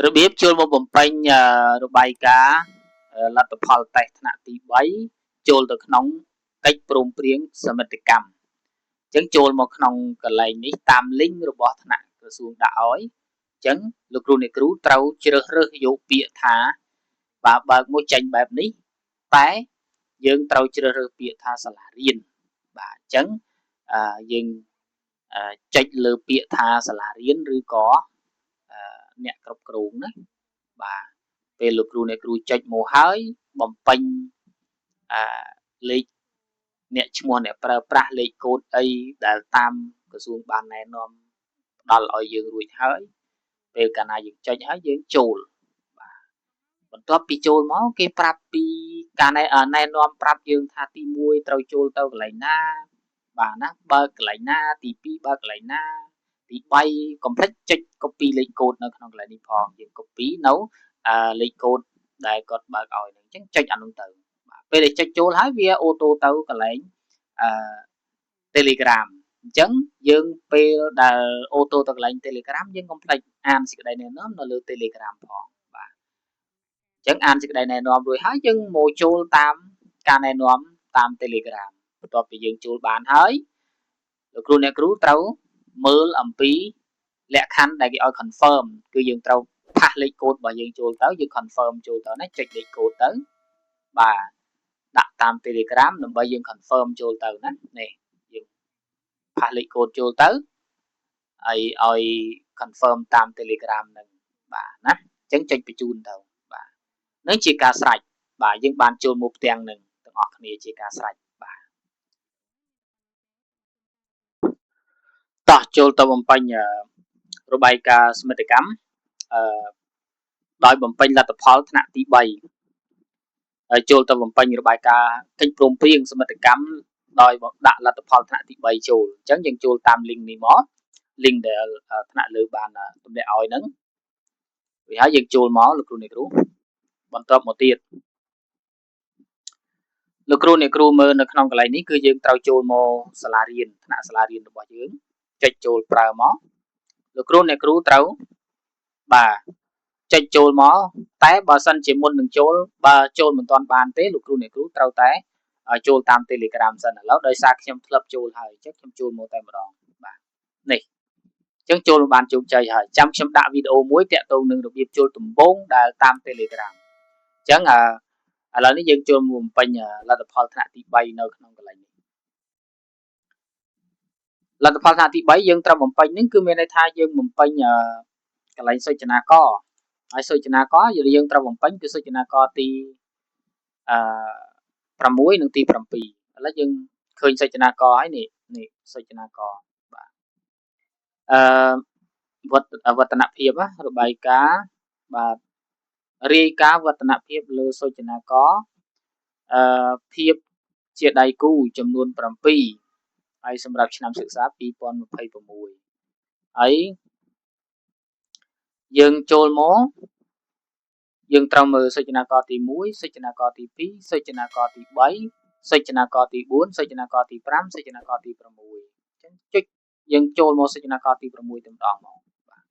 របៀបចូលមកបំពេញរបាយការណ៍លទ្ធផលតេស្តថ្នាក់ទី3ចូលទៅក្នុងកិច្ចព្រមព្រៀងសមិទ្ធកម្មអញ្ចឹងចូលមកក្នុងកន្លែងនេះតាម link របស់ថ្នាក់ក្រសួងដាក់ឲ្យអញ្ចឹងលោកគ្រូអ្នកគ្រូត្រូវជ្រើសរើសយកពាក្យថាបាទបើកមួយចេញបែបនេះតែយើងត្រូវជ្រើសរើសពាក្យថាសាលារៀនបាទអញ្ចឹងយើងចុចលើពាក្យថាសាលារៀនឬក៏អ្នកគ្រប់គ្រងណាបាទពេលលោកគ្រូអ្នកគ្រូចុចមកហើយបំពេញអលេខអ្នកឈ្មោះអ្នកប្រើប្រាស់លេខកូដអីដែលតាមក្រសួងបានណែនាំផ្ដល់ឲ្យយើងរួចហើយពេលកាលណាយើងចុចហើយយើងចូលបាទបន្ទាប់ពីចូលមកគេប្រាប់ពីការណែនាំប្រាប់យើងថាទី1ត្រូវចូលទៅកន្លែងណាបាទណាបើកកន្លែងណាទី2បើកកន្លែងណាទី3កុំភ្លេចចុច copy លេខកូដនៅក្នុងកន្លែងនេះផងយើង copy នៅលេខកូដដែលគាត់បើកឲ្យហ្នឹងអញ្ចឹងចុចអានោះទៅបាទពេលដែលចុចចូលហើយវា auto ទៅកន្លែងអឺ Telegram អញ្ចឹងយើងពេលដែល auto ទៅកន្លែង Telegram យើងកុំភ្លេចអានសេចក្តីណែនាំនៅលើ Telegram ផងបាទអញ្ចឹងអានសេចក្តីណែនាំរួចហើយយើងមកចូលតាមការណែនាំតាម Telegram បន្ទាប់ពីយើងចូលបានហើយលោកគ្រូអ្នកគ្រូត្រូវមើលអំពីលក្ខខណ្ឌដែលគេឲ្យ confirm គឺយើងត្រូវ paste លេខកូដរបស់យើងចូលទៅយើង confirm ចូលទៅណាចុចលេខកូដទៅបាទដាក់តាម Telegram ដើម្បីយើង confirm ចូលទៅណានេះយើង paste លេខកូដចូលទៅហើយឲ្យ confirm តាម Telegram នឹងបាទណាអញ្ចឹងចុចបញ្ជូនទៅបាទនឹងជាការស្រេចបាទយើងបានចូលមកផ្ទាំងនឹងទាំងអស់គ្នាជាការស្រេចបាទតោះចូលទៅបំពេញរបាយការណ៍សមិទ្ធកម្មអឺដោយបំពេញលទ្ធផលថ្នាក់ទី3ហើយចូលទៅបំពេញរបាយការណ៍កិច្ចព្រមព្រៀងសមិទ្ធកម្មដោយដាក់លទ្ធផលថ្នាក់ទី3ចូលអញ្ចឹងយើងចូលតាម link នេះមក link ដែលថ្នាក់លើបានទម្លាក់ឲ្យហ្នឹងវាហើយយើងចូលមកលោកគ្រូអ្នកគ្រូបន្ទាប់មកទៀតលោកគ្រូអ្នកគ្រូមើលនៅក្នុងកន្លែងនេះគឺយើងត្រូវចូលមកសាលារៀនថ្នាក់សាលារៀនរបស់យើងចុចចូលប្រើមកលោកគ្រូអ្នកគ្រូត្រូវបាទចុចចូលមកតែបើសិនជាមុននឹងចូលបើចូលមិនទាន់បានទេលោកគ្រូអ្នកគ្រូត្រូវតែចូលតាម Telegram សិនឥឡូវដោយសារខ្ញុំធ្លាប់ចូលហើយអញ្ចឹងខ្ញុំចូលមកតែម្ដងបាទនេះអញ្ចឹងចូលបានជោគជ័យហើយចាំខ្ញុំដាក់វីដេអូមួយតាក់ទងនឹងរបៀបចូលដំបូងដែលតាម Telegram អញ្ចឹងឥឡូវនេះយើងចូលមកបំពេញលទ្ធផលថ្នាក់ទី3នៅក្នុងកន្លែងនេះលទ្ធផលថ្នាក់ទី3យើងត្រូវបំពេញនេះគឺមានន័យថាយើងបំពេញកន្លែងសុចនាករហើយសុចនាករយើងត្រូវបំពេញគឺសុចនាករទីអឺ6និងទី7ឥឡូវយើងឃើញសុចនាករហើយនេះនេះសុចនាករបាទអឺវឌ្ឍនភាពរបាយការណ៍បាទរាយការណ៍វឌ្ឍនភាពលើសុចនាករអឺភាពជាដៃគូចំនួន7ហើយសម្រាប់ឆ្នាំសិក្សា2026ហើយយើងចូលមកយើងត្រូវមើលសុចនាករទី1សុចនាករទី2សុចនាករទី3សុចនាករទី4សុចនាករទី5សុចនាករទី6អញ្ចឹងចុចយើងចូលមកសុចនាករទី6តែម្ដងមកបាទ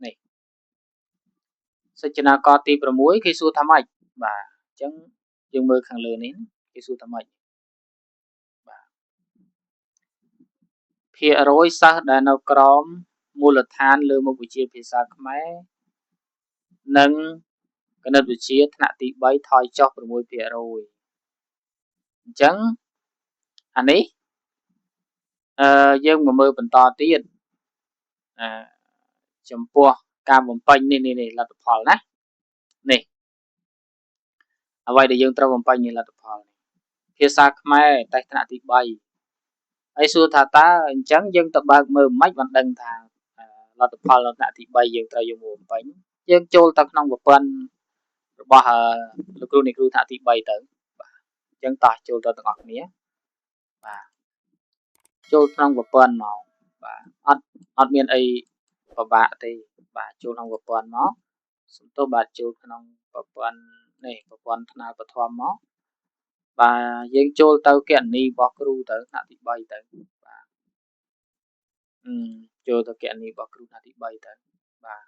នេះសុចនាករទី6គេសួរថាម៉េចបាទអញ្ចឹងយើងមើលខាងលើនេះគេសួរថាម៉េចបាទភាគរយសិស្សដែលនៅក្រោមមូលដ្ឋានលើមុខវិជ្ជាភាសាខ្មែរនិងគណិតវិទ្យាថ្នាក់ទី3ថយចុះ6%អញ្ចឹងអានេះអឺយើងមកមើលបន្តទៀតអឺចំពោះការបំពេញនេះនេះលទ្ធផលណានេះអ្វីដែលយើងត្រូវបំពេញនេះលទ្ធផលភាសាខ្មែរតេស្តថ្នាក់ទី3ហើយសួរថាតើអញ្ចឹងយើងទៅបើកមើលមិនបានដឹងថាលទ្ធផលនៅថ្នាក់ទី3យើងត្រូវយកមកបំពេញយើងចូលទៅក្នុងប្រព័ន្ធរបស់លោកគ្រូអ្នកគ្រូថ្នាក់ទី3ទៅបាទអញ្ចឹងតោះចូលទៅទាំងអស់គ្នាបាទចូលក្នុងប្រព័ន្ធមកបាទអត់មានអីពិបាកទេបាទចូលក្នុងប្រព័ន្ធមកសំទោសបាទចូលក្នុងប្រព័ន្ធនេះប្រព័ន្ធថ្នាលបឋមមកបាទយើងចូលទៅគណនីរបស់គ្រូទៅថ្នាក់ទី3ទៅបាទចូលទៅគណនីរបស់គ្រូថ្នាក់ទី3ទៅបាទ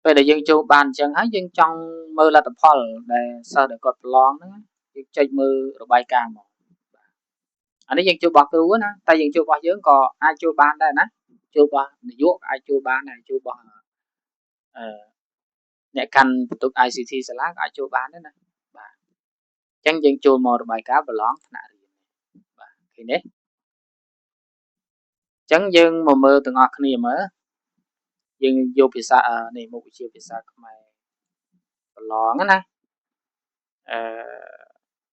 ពេលដែលយើងចូលបានអញ្ចឹងហើយយើងចង់មើលលទ្ធផលដែលសិស្សដែលគាត់ប្រឡងហ្នឹងយើងចុចមើលរបាយការណ៍មកអានេះយើងចូលរបស់គ្រូណាតែយើងចូលរបស់យើងក៏អាចចូលបានដែរណាចូលរបស់នាយកអាចចូលបានដែរចូលរបស់អឺអ្នកកាន់បន្ទុក ICT សាលាក៏អាចចូលបានដែរណាបាទអញ្ចឹងយើងចូលមករបាយការណ៍ប្រឡងថ្នាក់រៀនបាទឃើញទេអញ្ចឹងយើងមកមើលទាំងអស់គ្នាមើលយើងយកភាសានេះមុខវិជ្ជាភាសាខ្មែរប្រឡងណាអឺ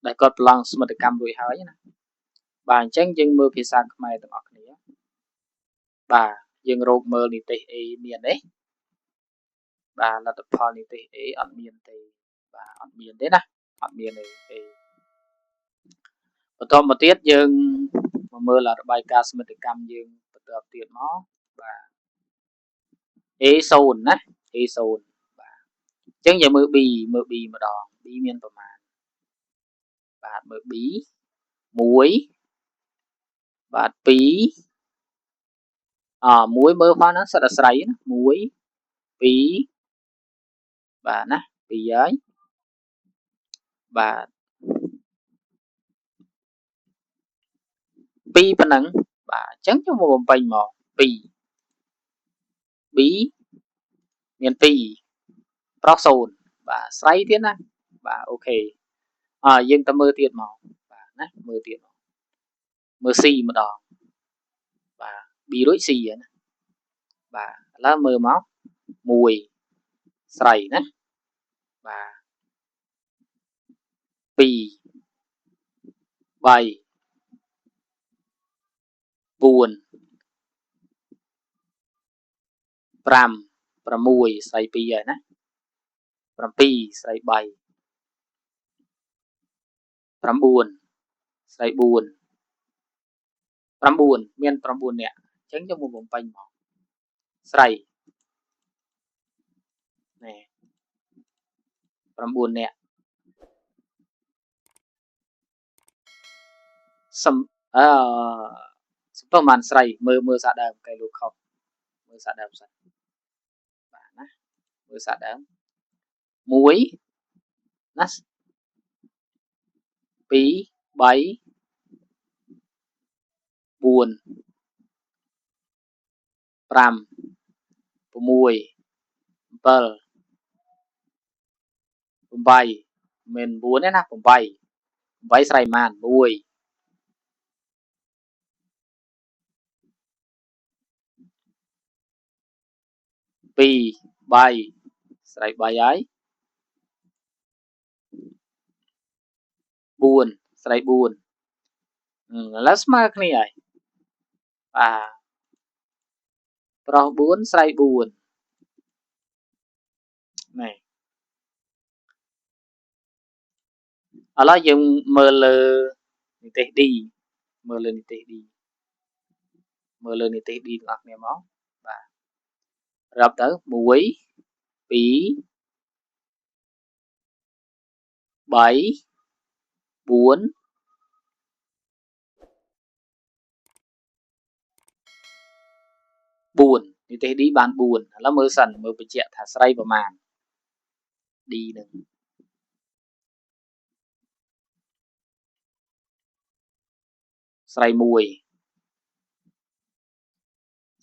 ដែលគាត់ប្រឡងសមិទ្ធកម្មរួចហើយណាបាទអញ្ចឹងយើងមើលភាសាខ្មែរទាំងអស់គ្នាបាទយើងរកមើលនិទេស A មានទេបាទលទ្ធផលនិទេស A អត់មានទេបាទអត់មានទេណាអត់មានទេ A បន្តមកទៀតយើងមកមើលរបាយការណ៍សមិទ្ធកម្មយើងបន្តទៀតមកបាទ A0 ណា A0 បាទអញ្ចឹងយើងមើល B មើល B ម្ដង B មានប្រមាណបាទមើល B 1បាទ2អ1មើលផងណាសិតអាស្រ័យណា1 2បាទណា2ហើយបាទ2ប៉ុណ្ណឹងបាទអញ្ចឹងខ្ញុំមកបំពេញមក2 B មាន2ប្រុស0បាទស្រីទៀតណាបាទអូខេអយើងទៅមើលទៀតមកបាទណាមើលទៀតមកមើល C ម្ដងបាទ B រួច C ណាបាទឥឡូវមើលមក1ស្រីណាបាទ2 3 4 5 6ស្រី2ហើយណា7ស្រី3 9ស្រី4 9មាន9នាក់អញ្ចឹងយើងមកបំពេញមកស្រីនេះ9នាក់សំអឺសំប្រហែលស្រីមើលមើលសាដើមកែលោកខុសមើលសាដើមសិនបាទណាមើលសាដើម1ណា2 3 4 5 6 7 8មិន9ទេណា8 8ស្រីប៉ុន្មាន1 2 3ស្រី3ហើយ4ស្រី4ឥឡូវស្មើគ្នាហើយបាទប្រុស4ស្រី4នេះឥឡូវយើងមើលលើនិទេស D មើលលើនិទេស D មើលលើនិទេស D ទាំងអស់គ្នាមកបាទរាប់ទៅ1 2 3 4 4និទេស D បាន4ឥឡូវមើលសិនមើលបញ្ជាក់ថាស្រីប្រមាណ D នឹងស្រី1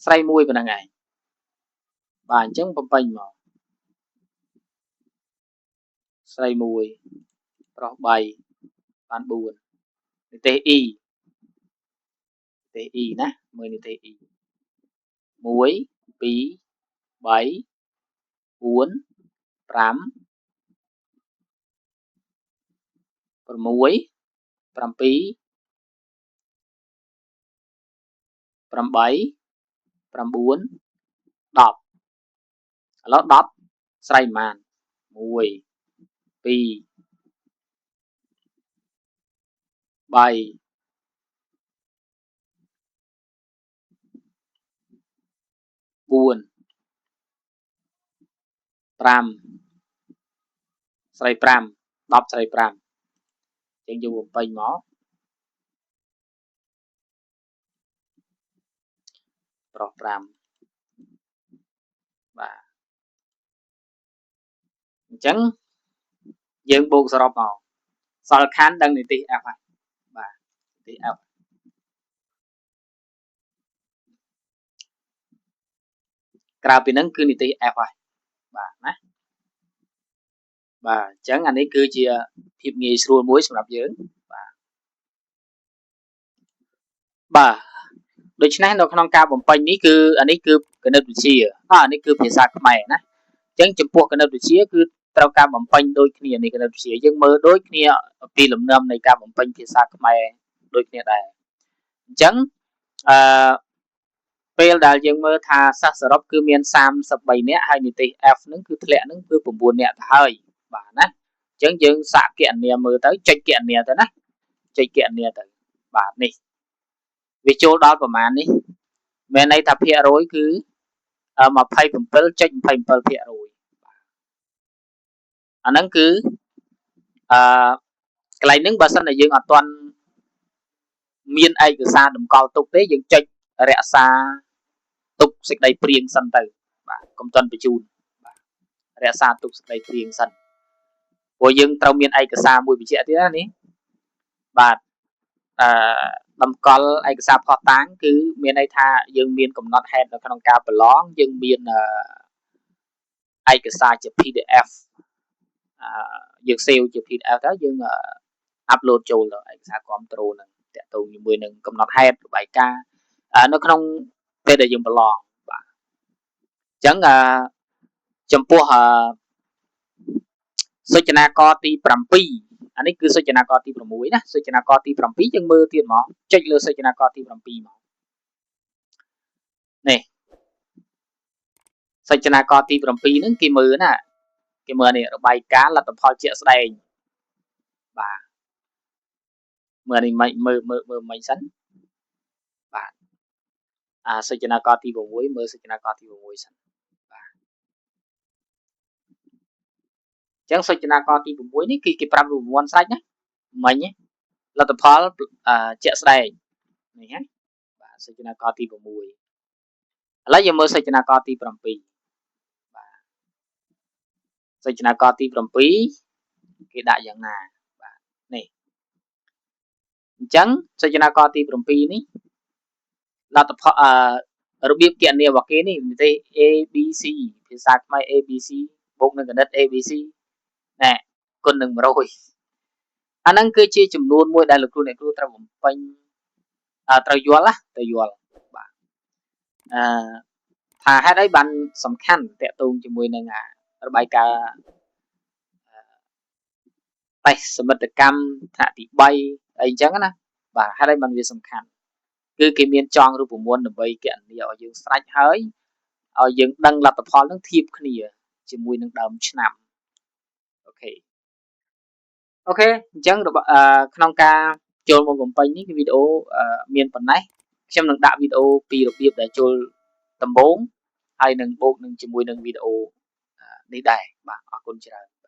ស្រី1ប៉ុណ្ណឹងឯងបាទអញ្ចឹងបំពេញមកស្រី1ប្រុស3បាន4និទេស E និទេស E ណាមើលនិទេស E 1 2 3 4 5 6 7 8 9 10ឥឡូវ10ស្រីប៉ុន្មាន1 2 3 4 5ស្រី5 10ស្រី5យើងយកបំពេញមកប្រុស5បាទ អញ្ចឹងយើងបូកសរុបមកសល់ខានដឹងនិទេស F ហើយបាទនិទេស F ក្រៅពីហ្នឹងគឺនិទេស F ហើយបាទណាបាទអញ្ចឹងអានេះគឺជាភាពងាយស្រួលមួយសម្រាប់យើងបាទបាទដូច្នេះនៅក្នុងការបំពេញនេះគឺអានេះគឺគណិតវិទ្យាអានេះគឺភាសាខ្មែរណាអញ្ចឹងចំពោះគណិតវិទ្យាគឺត្រូវការបំពេញដូចគ្នានេះគណិតវិទ្យាយើងមើលដូចគ្នាពីលំនាំនៃការបំពេញភាសាខ្មែរដូចគ្នាដែរអញ្ចឹងអឺពេលដែលយើងមើលថាសិស្សសរុបគឺមាន33នាក់ហើយនិទេស F ហ្នឹងគឺធ្លាក់ហ្នឹងគឺ9នាក់ទៅហើយបាទណាអញ្ចឹងយើងសាកគណនាមើលទៅចុចគណនាទៅណាចុចគណនាទៅបាទនេះវាចូលដល់ប្រមាណនេះមានន័យថាភាគរយគឺ 27.27% អាហ្នឹងគឺអឺកន្លែងហ្នឹងបើសិនតែយើងអត់ទាន់មានឯកសារតម្កល់ទុកទេយើងចុចរក្សាទុកសេចក្តីព្រៀងសិនទៅបាទកុំទាន់បញ្ជូនបាទរក្សាទុកសេចក្តីព្រៀងសិនព្រោះយើងត្រូវមានឯកសារមួយបញ្ជាក់ទៀតណានេះបាទអឺតម្កល់ឯកសារភស្តុតាងគឺមានន័យថាយើងមានកំណត់ហេតុនៅក្នុងការប្រឡងយើងមានឯកសារជា PDF យើង save ជា PDF ទៅយើង upload ចូលទៅឯកសារគ្រប់ត្រូលនឹងតាក់ទងជាមួយនឹងកំណត់ហេតុរបាយការណ៍នៅក្នុងពេលដែលយើងប្រឡងបាទអញ្ចឹងចំពោះសុចនាករទី7អានេះគឺសុចនាករទី6ណាសុចនាករទី7យើងមើលទៀតមកចុចលើសុចនាករទី7មកនេះសុចនាករទី7ហ្នឹងគេមើលណាគេមើលនេះរបាយការណ៍លទ្ធផលជាក់ស្ដែងបាទមើលនេះមិនមើលមើលមើលមិនសិនបាទអាសុចនាករទី6មើលសុចនាករទី6សិនបាទអញ្ចឹងសុចនាករទី6នេះគឺគេប្រាប់រូបមន្តស្រេចណាមិញលទ្ធផលជាក់ស្ដែងនេះណាបាទសុចនាករទី6ឥឡូវយើងមើលសុចនាករទី7បាទសុចនាករទី7គេដាក់យ៉ាងណាបាទនេះអញ្ចឹងសុចនាករទី7នេះលទ្ធផលរបៀបគណនារបស់គេនេះនិទេស A B C ភាសាខ្មែរ A B C បូកនឹងគណិត A B C ណែគុណនឹង100អាហ្នឹងគឺជាចំនួនមួយដែលលោកគ្រូអ្នកគ្រូត្រូវបំពេញត្រូវយល់ណាត្រូវយល់បាទអឺថាហេតុអីបានសំខាន់តាក់ទងជាមួយនឹងរបាយការណ៍តេស្តសមិទ្ធកម្មថ្នាក់ទី3អីអញ្ចឹងណាបាទហេតុអីបានវាសំខាន់គឺគេមានចងរូបមន្តដើម្បីគណនាឲ្យយើងស្រេចហើយឲ្យយើងដឹងលទ្ធផលនឹងធៀបគ្នាជាមួយនឹងដើមឆ្នាំអូខេអញ្ចឹងក្នុងការចូលមកបំពេញនេះគឺវីដេអូមានប៉ុណ្ណេះខ្ញុំនឹងដាក់វីដេអូពីរបៀបដែលចូលដំបូងហើយនឹងបូកនឹងជាមួយនឹងវីដេអូនេះដែរបាទអរគុណច្រើន។